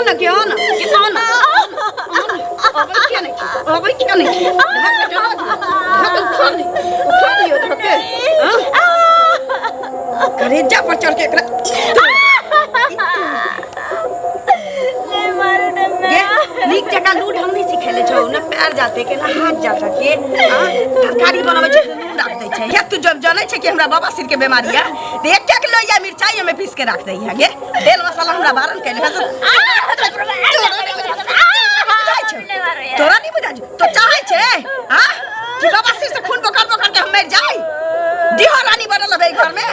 न के आ न के आ न अबै किया नहि छी अबै किया नहि छी धक डरा दियौ धक उठा लियौ उठा लियौ धके हाँ? करेजा पर चढ़ के एकरा नहि मारू ने गे नीक जकाँ लूट हम नहि सिखेले छौ ने पैर जाते के ने हाथ जाते के हाँ? तरकारी बनबै छै तऽ नून राख दै छै या तू जब जानै छै कि हमरा बाबा सिर के बीमारी है तऽ एक एक लोहिया मिरचाई ओहिमे पीस के राख दै है गे तेल मसाला हमरा बारन कैले है तोरा नहीं बुझाइ छौ तो चाहै छै हाँ कि बाबा सिर से खून बोकर बोकर के हम मर जाई दिहो रानी बनल हबे घर में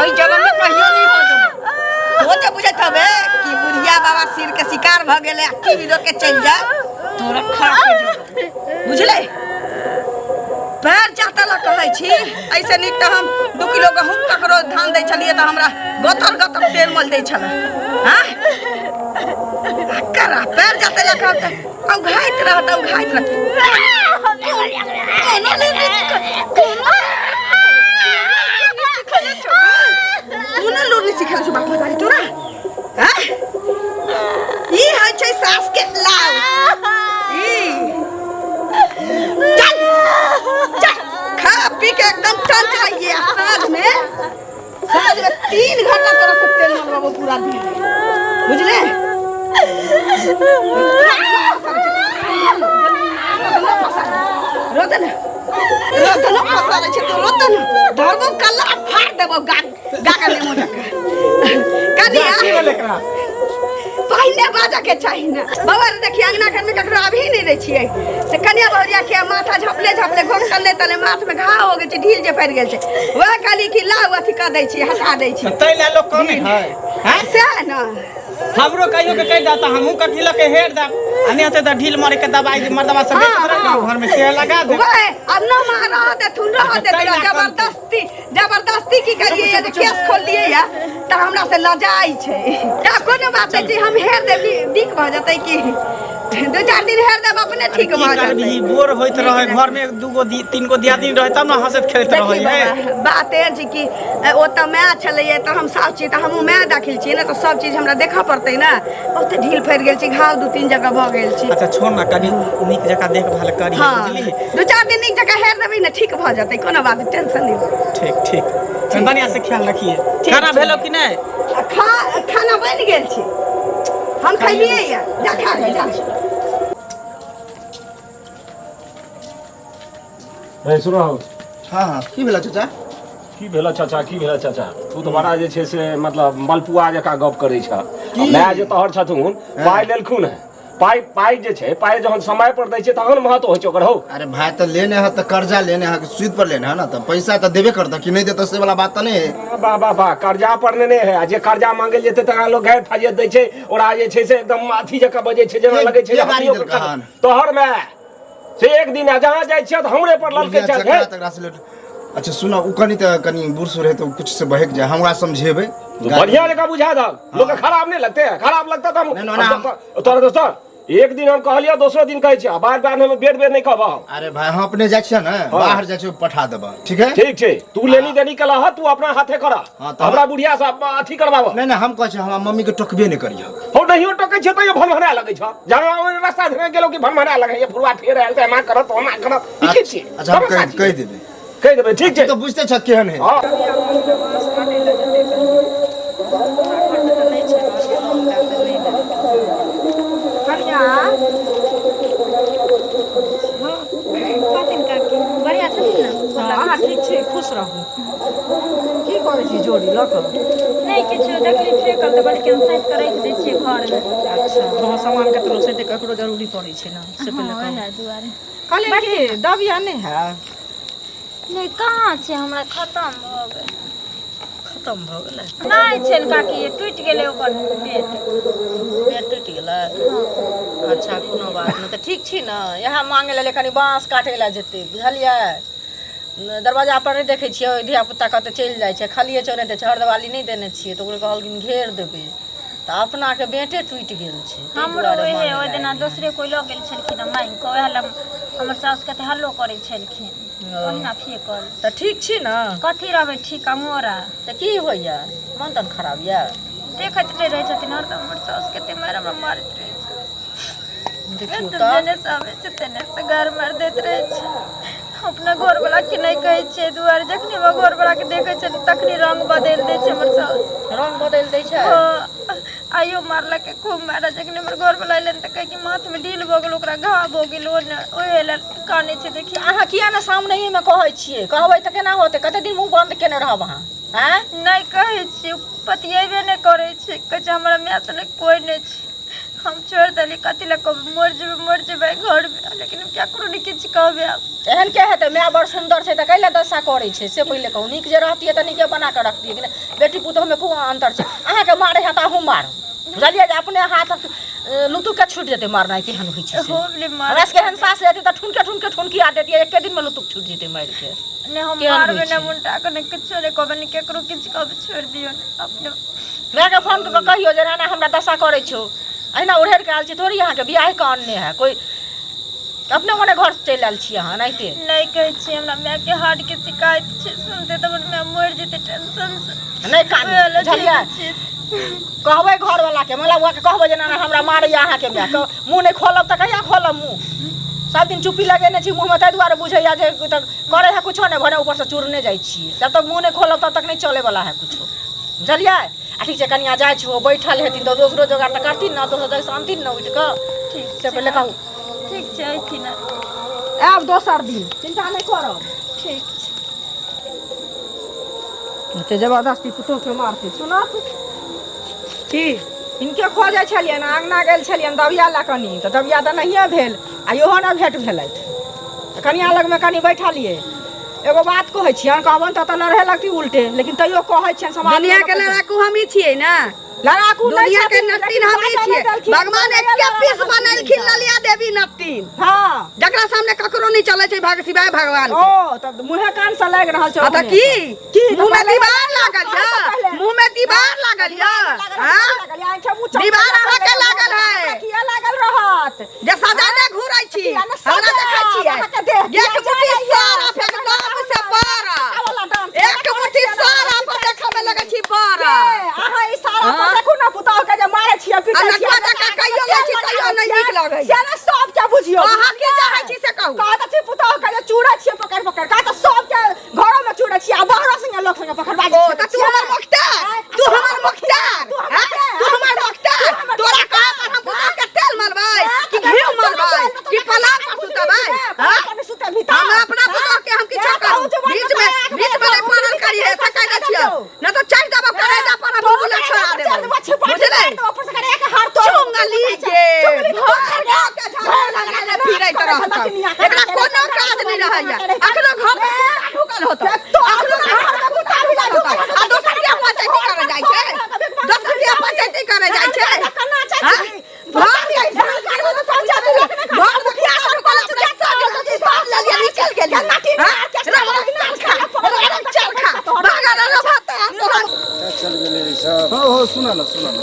ओइ जगह में कहियो नहीं हो जब तो जे बुझैत हबे कि बुढ़िया बाबा सिर के शिकार भ गेलै आ की विदो के चलि जा तोरा खा के जेबौ। बुझले पैर जाता ला कहै छी ऐसे नीक तऽ हम 2 किलो गहूम ककरो धान दै छलियै तऽ हमरा गतर गतर तेल मल दै छलै हाँ करा पैर जाते ला कहब तऽ औघाइत रहत औघाइत रहत कोनो नहि कोनो कोनो लूर नहि सिखल छौ बाप मतारी तोरा हाँ ई होइ छै सास के लाउ ई चल चल खा पी के एकदम टन चाहिए आ साँझ में 3 घंटा तोरा से तेल मलवाबो पूरा दिन बुझले रोतन रोतन फसाले छै तो रोतन धरबो कल्ला फाड़ देबो गा गा के नेमो जका कनिया की भेल एकरा पहिने बाजऽ के चाही ने बाबा रे देखिए अंगना घर में ककरो अभी नहीं दै छियै से कनिया बहुरिया के माथा झपले झपले घोक तले तले माथ में घाव हो गेल छै ढील जे पड़ि गेल छै वएह कहली कि लाउ अथी कऽ दै छी हटा दै छी तै लए लोग कमे है हैं सएह ने हमरो कहियो के कहि दे तऽ हमहूँ कथी लऽ के हेर देब आ नहि होतै तऽ ढील मारे के दवाई जे मर्दवा सब बेचैत रहै गाँव घर में से लगा दे वएह अब न मार रह देथुन रह तै देथुन लए कम जबरदस्ती जबरदस्ती की करिए जे केस खोल लिए या तऽ हमरा से लजाइ छै तऽ कोनो बात नहि छै हम हेर देब नीक भऽ जेतै की 2-4 दिन हेर देब अपने ठीक की भऽ करबही जेतै बोर होइत रहै घर में दूगो तीन गो दियादनी रहै तब ने हंसैत खेलैत देखी रहै है बाबा, बात एहन छै कि ओतऽ माय छलैए तऽ हम साउस छी तऽ हमहूँ माय दाखिल छियै ने तऽ सब चीज हमरा देखऽ पड़तै ने बहुते ढील फड़ि गेल छै घाव 2-3 जगह भऽ गेल छै अच्छा छोड़ ना कनि नीक जकाँ देखभाल करी बुझली 2-4 दिन नीक जकाँ हेर देबै ने ठीक भऽ जेतै कोनो बात टेंशन नहि लिअ। ठीक ठीक बढ़िआँ से ख्याल रखिए खाना छै। भेलो कि नहि आ खा खाना बनि गेल छै हम खैलियै या जा खा ले जा हे सुनो हाँ, की भेला चाचा? की भेल चाचा की भेल चाचा तू तऽ बड़ा जे छै से मतलब मलपुआ जकाँ गप करै छह माय जे तोहर छथुन पाइ लेलखुन हेँ पाइ पाइ जे छै पाइ जहन समय पर दै छै तहन महत्व होइ छै ओकर हौ अरे भाई तो लेने है तो कर्जा लेने है सूद पर लेने है ना तो पैसा तो देबे करता कि नहीं देता से वाला बात तो नहीं है वाह वाह वाह कर्जा पर नेने है आ जे कर्जा मांगे जेतै तकरा लोग गारि फाजियत दै छै ओकरा जे छै से एकदम अथी जकाँ बजै छै जेना लगै छै के जे गारि हमही देलकै ओकर हन? तोहर माय से एक दिन आ जहाँ जाइ छियै तऽ हमरे पर ललकै बुढ़िया छै जकरा हे तकरा से लेट अच्छा सुनो उ कनी तऽ कनी बूढ़ सूढ़ है तो कुछ से बहक जाए हमरा समझेबै बढ़िया जकाँ बुझा दहक लोग के खराब नहीं लगते है खराब लगता तो हम नहीं, नहीं, नहीं, तोरा दोस्त एक दिन हम कहलियै दोसरो दिन कहै छियै बार बार हम बेर बेर नहीं कहबह हम। अरे भाई हम अपने जाइ छियै ने बाहर जाइ छियै पठा देबह ठीक है ठीक छै तू लेनी देनी कला ह तू अपना हाथे कर हाँ, तऽ- हमरा बुढ़िया से अथी करबाबह नहीं नहीं हम कहै छियै हमरा मम्मी के टोकबे नहि करियह हो नहियो टोकै छियै तैयो भनभना लगै छ जहाँ ओहि रास्ता धरे गेलो कि भनभना लगै ये फुरवा फेर आयल तऽ एना करत ओना करत ई की छियै अच्छा हम तमाशा कहि छियै। कहि देबै कहि देबै ठीक छै तू तऽ बुझते छ केहन है हँ कहथिन काकी बढ़िआँ छथिन ने अहाँ ठीक छी खुश रहू की करै छी जोड़ी लऽ कऽ नहि किछु देखली फेकल तऽ कहली केहन साइज कऽ राखि दै छियै घरमे अच्छा हँ सामान ककरो से तऽ ककरो जरूरी पड़ै छै ने से पहिले हँ कहू ओएह दुआरे कहलियै कि दबिया नहि है नहि कहाँ छै हमरा खतम भऽ गेल खतम भऽ गेलै नहि छै ने काकी टूटि गेलै ओकर पेट पेट टूटि गेलै अच्छा कोनो बात नहि तऽ ठीक छी ने इएह मांगे लए कनि बाँस काटै लए जेतै बुझलियै दरवाजा पर नहि देखै छियै धिया पुता कतऽ चलि जाइ छै खालिए चौने दै छै हरदवाली नहि देने छियै तऽ ओकरे कहलखिन घेर देबै तऽ अपनाके बेटे टूटि गेल छै ताहि हमरो दुआरे ओहे मांगे ओहि लए दिना एलियै। दोसरे कोइ लऽ गेल छलखिन हँ मांगि कऽ ओएह लए हमर साउस कते हल्लो करै छलखिन ओहिना फेकल तऽ ठीक छी ने कथी रहबै ठीक अंगोरा तऽ की होइया मन तन खराब यऽ देखैत नहि रहै छथिन हरदम हमर साउस कते मारि हमरा मारैत रहै छै। देखियौ तऽ तऽ जेने से आबै छै तेने से गार मारि दैत रहै छै। अपना घरवला के नहि कहै छियै दुआरे जखनी हमर घरवला के देखै छै तखनी रंग बदलि दै छै हमर साउस। रंग बदलि दै छै? हँ, आइयो मारलकै खूब मारल। जखनी हमर घरवला एलै तऽ कहै कि माथमे ढील भऽ गेल, ओकरा घाव भऽ गेल, ओ ने ओहे लए कानै छै। देखियौ अहाँ किया ने सामनेमे कहै छियै? कहबै तऽ केना होतै? कते दिन मुँह बन्द केने रहब अहाँ? आँय, नहि कहै छियै, पतियेबे नहि करै छै। कहै छै हमरा माय सने कोइ नहि छै, हम छोड़ि देलियै, कथी लए कहबै, मरि जेबै मरि जेबै घरमे, लेकिन हम ककरो नहि किछु कहबै आब। एहन के हेतै? माय बड़ सुन्दर छै तऽ कैला दशा करै छै से पहिले कहू। नीक जे रहतियै तऽ नीके बना कऽ रखतियै कि नहि? बेटी पुतोहमे खूब अन्तर छै। अहाँके मारै है तऽ अहूँ मारू, बुझलियै? जे अपने हाथ लुतुके छुटि जेतै मारनाइ केहन होइ छै से। हो गेलै मार। हमरा सबके एहन सास रहती तऽ ठुनके ठुनके ठुनकिया देतियै, एके दिनमे लुतुक छुटि जेतै मारि के। नहि हम केहन होइ मारबै नहि छै? मुंटा के, नहि किछो नहि कहबै, नहि केकरो किछु कहबै, छोड़ि दियौ ने अपने। मायके फोन कऽ कऽ कहियौ जे एना एना हमरा दशा करै छौ, अहिना उड़ेर के आयल छी थोड़ी, अहाँके बियाह कऽ अनने है कोइ, अपने मने घर से चलि आयल छी अहाँ एनाहिते। नहि कहै छियै, हमरा मायके हार्ट के शिकायत छै, सुनते तऽ हमर माय मरि जेतै टेंशन से। नहि कानू, ओएह लए बुझलियै? छियै। कहबै घरवला के, मंगला बुआ के कहबै जे एना एना हमरा मारैया अहाँके माय। मुँह नहि खोलब तऽ कहिया खोलब मुँह? सब दिन चुप्पी लगेने छी मुँहमे, ताहि दुआरे बुझैया जे तऽ करै है कुछो नहि, भने ऊपरसँ चूरने जाइ छियै। जब तक मुँह नहि खोलब तब तक नहि चलैवला है कुछो, बुझलियै? आ ठीक छै कनिया, जाइ छी, ओ बैठल हेथिन तऽ दोसरो जोगाड़ तऽ करथिन ने, दोसर जगहसँ अनथिन ने उठि कऽ। ठीक से पहिले कहू। ठीक छै, अयथिन, आयब दोसर दिन, चिन्ता नहि करब। ठीक छै। एते जबरदस्ती पुतोहके मारतै सुनत की? हिनके खोजै छलियनि, अङ्गना गेल छलियनि दबिया लए कनि, तऽ दबिया तऽ नहिए भेल आ इहो नहि भेट भेलथि, तऽ कनिया लगमे कनि बैठलियै। एगो बात कहै छियनि, कहबनि तऽ लड़े लगती उल्टे, लेकिन तैयो कहै छियनि समाज दुनिया के लड़ाकू हम ही छियै ने। लड़ाकू नहि दुनिया के छथिन, नट्टिन लेकिन हम ही बाजऽ नहि छियै। देलखिन, भगवान बाजऽ एके नहि पीस देलखिन। बनेलखिन ललिया देवी नट्टिन, हँ, जकरा सामने ककरो नहीं चले छै भाग सिवाय भगवान के। ओ तब मुँहे कान से लागि रहल छै। हाँ तऽ ओहने। की की? मुँह में पहिले- दीवार लागल कहै से यऽ? पहिले। मुँह में दीवार लागल यऽ? हाँ? दीवार अहाँके लागल है। किया लागल रहत? जे सजाने घुरै छी। किया ने हमरा सजायब? देखै छियै। अहाँके देह एक किया मुट्ठी जाइए? सारा एकदम से बड़ा, वाला डांस एक मुट्ठी सारा पर देखै में लगै छी बड़ा। अहाँ इशारा पर हाँ? देखू ने, पुतोह के जे मारै छियै, आ पीटै छियै, नटुआ जकाँ कहियो लै छी, तैयो नहि नीक लगैए। से ने सबके बुझियौ। अहाँ की चाहै छी से कहू। कहत छी पुतोह के जे चूड़ै छियै पकड़ पकड़ कऽ, तऽ सबके घरो में चूड़ै छियै आ बाहरो संगे लोक संगे पकड़बा ओ तऽ तू हमर मुख्तार, तू हमर मुख्तार, हाँ? तू हमर मुख्तार। तोरा कहे पर हम पुतोह के तेल मरबै कि घी मरबै कि पलंग पर सुतेबै? हाँ? हम अपना पुतोह के हम किछो करू, बीच में बीच में नहीं पड़ल करिए से कह दै छियौ, न तऽ चढ़ि देबौ करेजा पर, हम बुला छोड़ा देबौ, बुझलै? चुंगली गे भर गाँव के झगड़ा लगेने फिरैत रहतौ, एकरा कोनो काज नहि रहैया। अखनो घर में कुत्ता ढुकल होतौ, अखनो घर में कुत्ता ढुकल होतौ आ दोसर के पंचायती करे जाइ छै, दोसर के पंचायती करे जाइ छै। हाँ? घर घर मुखिया सब ढुकल, अपने सब बाप लेलियै, निकल गेलियै। हाँ? रंग चरखा, रंग चरखा भागल रह भात तोरा। चल गेलै ई सब। हो हो, सुन न, सुन न।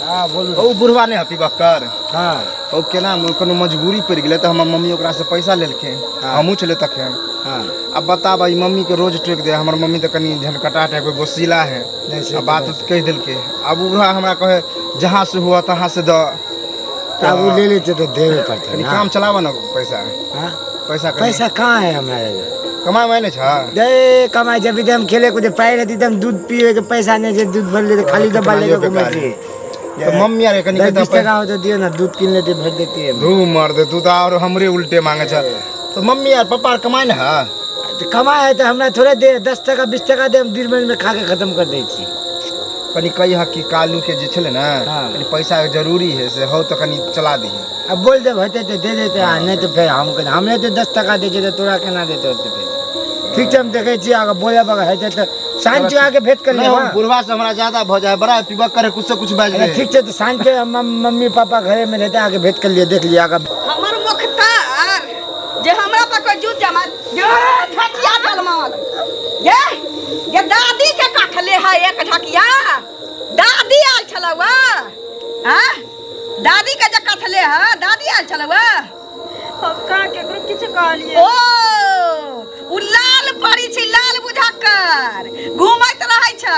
हाँ, बोलू। ओ बुढ़वा नहि हपी बक्कर? हाँ। ओ केना कोनो मजबूरी पड़ि गेलै तऽ हमर मम्मी ओकरासँ पैसा लेलखिन। हाँ। हमहूँ छलै तखन। हाँ। अब बता भाई, मम्मी के रोज टोकि दे, हमर मम्मी तऽ कनि झनकटा टाइप के गोसीला है। नहीं, से आ तऽ बात बात उत कहि देलकै। अब ओ बुढ़वा हमरा कहे जहाँ से हुआ तहाँ से दऽ। आब ओ ले लेते तऽ देबे पड़तै कनि ना। काम चलाबऽ ने पैसा। हाँ? पैसा कनि। पैसा कहाँ है हमारे लगे? कमाइ उमाइ नहि छ? दे कमाई जब हम खेले कूदे पाइ रहती तऽ हम दूध पिए के पैसा नहीं छै, दूध भर लेते, खाली डब्बा लेके घूमै छी। तऽ मम्मी आर कनि 10 20 टका हो तऽ दियौ ना, दूध कीन लेते, भर देती है। धू मर दे, तू तऽ आओर हमरे उल्टे मांगे छ। तऽ मम्मी आर पप्पा आर कमाइ ने है? तऽ कमाइ है तऽ हमरा थोड़े दे, 10 टका 20 टका दे, हम दिन भरि में खा के खत्म कर दै छी। कनि कहिह कि कालू के जे छलै ने, हाँ। कनि पैसा के जरूरी है से हौ तऽ कनि चला दिहे। अब बोल देब, हेतै तऽ दे देतै आ नहि तऽ फेर हम हमरे तऽ 10 टका दै छै तऽ तोरा केना देतै ओते पैसा? ठीक छै, हम देखै छियै, अगर बोलब अगर हेतै तऽ साँझ के आके भेंट कर नहीं लेब। हम हाँ। बुढ़वा से हमरा ज्यादा भऽ जाए, बड़ा पीबक करे, कुछ से कुछ बाजि अरे दे। ठीक छै, तऽ साँझ के मम्मी पापा घरे में रहते, आके भेंट कर लियै, देख लियै अगर। हमर मुख्तार जे हमरा पर कोई जूत जमा ये ढकिया जलमल ये ये दादी के काटले है एक ढकिया, दादी आयल छलौ हाँ, दादी के जे कटले है, दादी आयल छलौ। हम कहाँ केकरो किछु कहलियै? ओ उ लाल परी छै लाल बुझक्कर घूमैत रहै छै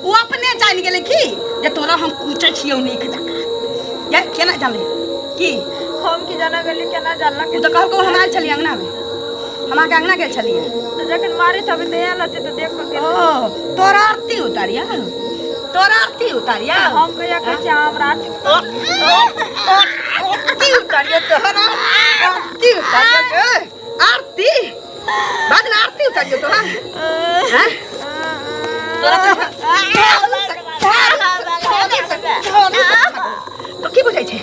ओ अपने जानि गेलै की जे तोरा हम कूचै छियौ नीक जकाँ ये केना जानलै की हम की जाना गेली केना जानलक ओ तऽ कहलकौ हम आयल छलियै अंगनामे हम अहाँके अंगना गेल छलियै तऽ जखन मारैत हबै तऽ आयल हतै तऽ देख कऽ गेल ओ तोरा आरती उतारिया तोरा आरती उतारिया हम कहिया कहै छियै अहाँ हमरा आरती आरती उतारिया तोहरा आरती उतारिया ए, आरती बाद में आरती उतारियो तोरा हैं तोरा तो की बुझै छै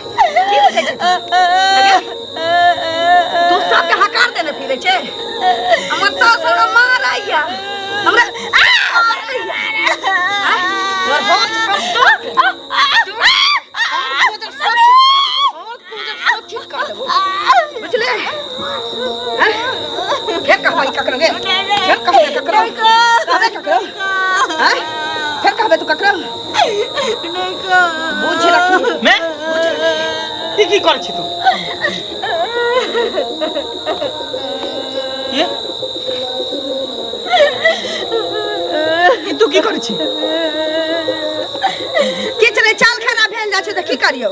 की बुझै छै तू सबके हकार देने फिरै छै हमर सास हमरा मारैया हमरा मारैया तोर होठ पर तो बुझले फेर कहबै ककरो गे फेर कहबै ककरो कहबै ककरो आँय? फेर कहबै तू ककरो बुझ रखी मैं ई की कर छी तू ये ई तू की कर छी किछु नहि चाल खराब भेल जाइ छै तऽ की करियौ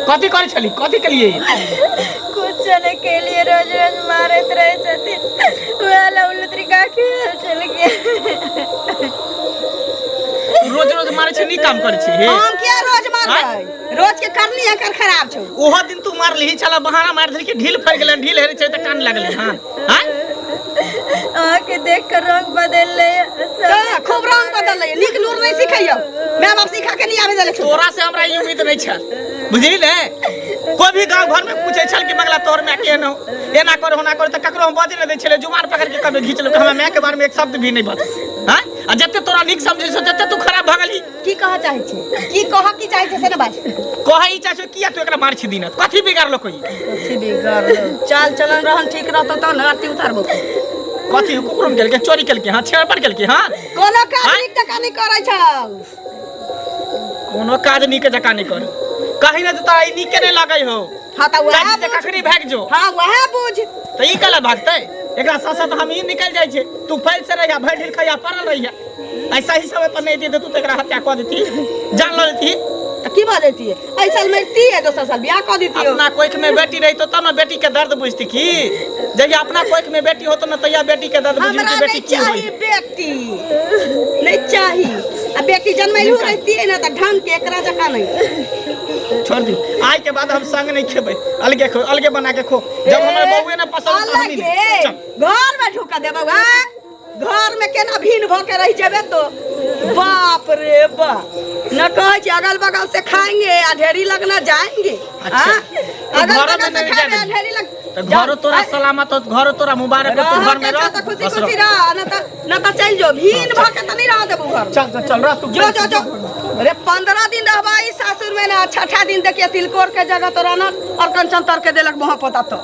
कथी करै छली कथी केलिए कुछ नहीं के लिए रोज रोज मारैत रहे छथिन वएह ला उलतरी काकी चल गेल तू रोज रोज मारै छी नीक काम करै छी हे हम किया रोज मारबै रोज के करनी एकर खराब छौ ओहो दिन तू मारलिही छला बहाना मारि देलही कि ढील फड़ि गेलै ढील हेरै छै तऽ कान लागलै हँ हँ अहाँके देख कर रंग बदल ले तऽ खूब रंग बदल लैए नीक नूर नहि सिखैयौ माय बाप सिखा के नहि आबै देले छौ तोरा से हमरा ई उम्मीद नहीं छल बुझली ने कोई भी गांव घर में पूछे छल कि बगला तोहर माय केहन हो एना कर होना कर तऽ ककरो हम बजे नहीं दै छलै जुबान पकड़ के कभी घींच लेलकै हमरा माय के बारे में एक शब्द भी नहीं बज हाँ आ जते तोरा नीक समझै छौ तते तू खराब भऽ गेलही की कहऽ चाहै छै की कहऽ की चाहै छै से ने बाज कहै ई चाहै छौ किया तू एकरा मार छी दिन कथी बिगाड़लो कोई कथी बिगाड़लो चाल चलन रहन ठीक रहतौ तहन ने आरती उतारबो कथी कुकुर केलकै चोरी केलकै हाँ छेड़पड़ केलकै हाँ कोनो काज आँय? नीक जकाँ नहि करै छौ कोनो काज नीक जकाँ नहि कर कहीं ने तऽ तोरा ई नीके नहि लगै हो हाँ तऽ वएह चाची से बुझ कखनी भागि जो हाँ वएह बुझ तऽ ई कला भागतै एकरा साथ साथ हम ई निकल जाइ छै तू फैल से रहिया भरि ढील खैया पड़ल रहिया ऐसा ही समय पर नहीं देते तू तो एकरा हत्या कऽ देती जान लऽ लेती तऽ की भऽ जैतियै एहि साल मरतियै दोसर साल बियाह कऽ दितियै अपना कोख में बेटी रही तो तब ना बेटी के दर्द बुझती की जहिया अपना कोख में बेटी होतो ना तहिया बेटी के दर्द बुझबी हमरा कि बेटी नहीं की चाही होई बेटी नहीं चाही आ बेटी जन्मैलू रहती ना तऽ ढंग के एकरा जकाँ नहीं छोड़ दी आइ के बाद हम संग नहीं खेबै अलगे खो अलगे बना के खो जब हमर बउए ना पसंद तो हम ही अलगे नहीं चल घर में ढुका देबौ आँय? घर में केना भीन भ के रह जेबे तो बाप रे बाप न कहै छी अगल बगल से खाएंगे आ ढेरी लगना जाएंगे अच्छा। हाँ? तो अगल घरों बगल में से नहीं खाएंगे जाए आ ढेरी लग तो घरो तोरा सलामत हो घरो तोरा मुबारक हो तू घर में रह तो खुशी बस रह। खुशी रह न त न त चल जो भीन भ के त नहीं रह देबू घर चल चल चल रह तू जो जो जो अरे 15 दिन रहबा ई सासुर में ना छठा दिन देखिए तिलकोर के जगह तोरा ना और कंचन तर के देलक मुँह पता तो